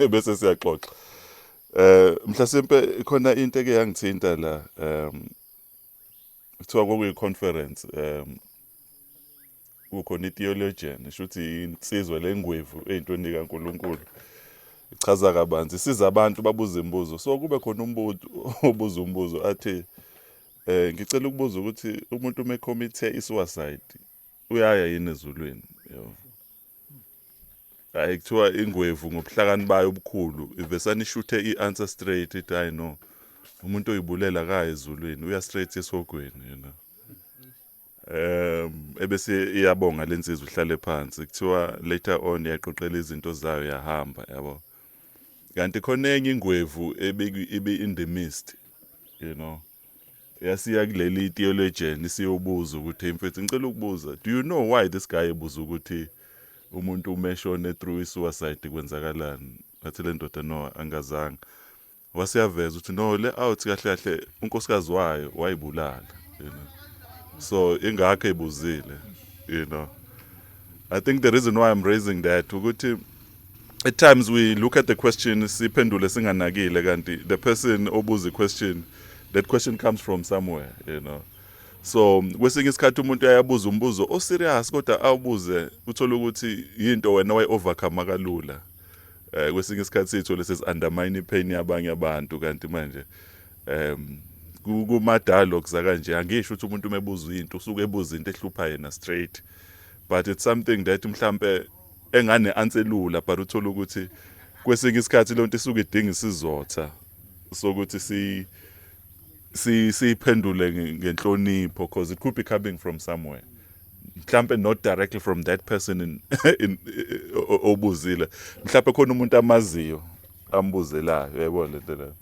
Bese siyaxoxa. Mhlasimpe khona into eke yangithinta la, kuthiwa kwakuyi conference, kukhona i-theologian, isho ukuthi insizwa lengwevu ey'ntweni kaNkulunkulu, ichaza kabanzi, isiza abantu babuza imibuzo. So kube khona umbuzo obuza umbuzo athi, "Ngicela ukubuza ukuthi umuntu uma ecommit i-suicide uyaya yini ezulwini?" Yabo, hayi, kuthiwa ingwevu ngobuhlakani bayo obukhulu ivesane ishuthe i-answer straight, ithi, "Hayi no, umuntu oyibulela akayi ezulwini, uya straight esihogweni." Ebese iyabonga lensizwa, ihlale phansi. Kuthiwa later on yaqoqela izinto zayo, yahamba, yabo. Kanti khona enye ingwevu ebi in the midst, yasiya kuleli theologian isiyobuza ukuthi, "Mfethu, ngicela ukubuza, do you know why this guy ebuza ukuthi umuntu uma eshone through i-suicide kwenzakalani?" Athi le ndoda, "No, angazange." Wasiyaveza ukuthi no, le out kahle kahle unkosikazi wayo wayibulala, so ingakho ebuzile. I think the reason why I'm raising that ukuthi at times we look at the question, siphendule singanakile, kanti the person obuza i-question, that question comes from somewhere. So kwesinye isikhathi umuntu uyabuza umbuzo oserious, kodwa awubuze uthola ukuthi yinto wena wayi overcome kalula. Kwesinye isikhathi sithole sesi undermine ipain yabanye abantu, kanti manje kuma dialogues akanje, angisho ukuthi umuntu umebuza into usuke ebuza into ehlupha yena straight, but it's something that mhlambe engane answer lula, but uthola ukuthi kwesinye isikhathi lonto isuke idinga isizotha sokuthi si siphendule ngenhlonipho, because it could be coming from somewhere, mhlambe not directly from that person in obuzile, mhlambe khona umuntu amaziyo ambuzelayo, uyayibona lento leyo.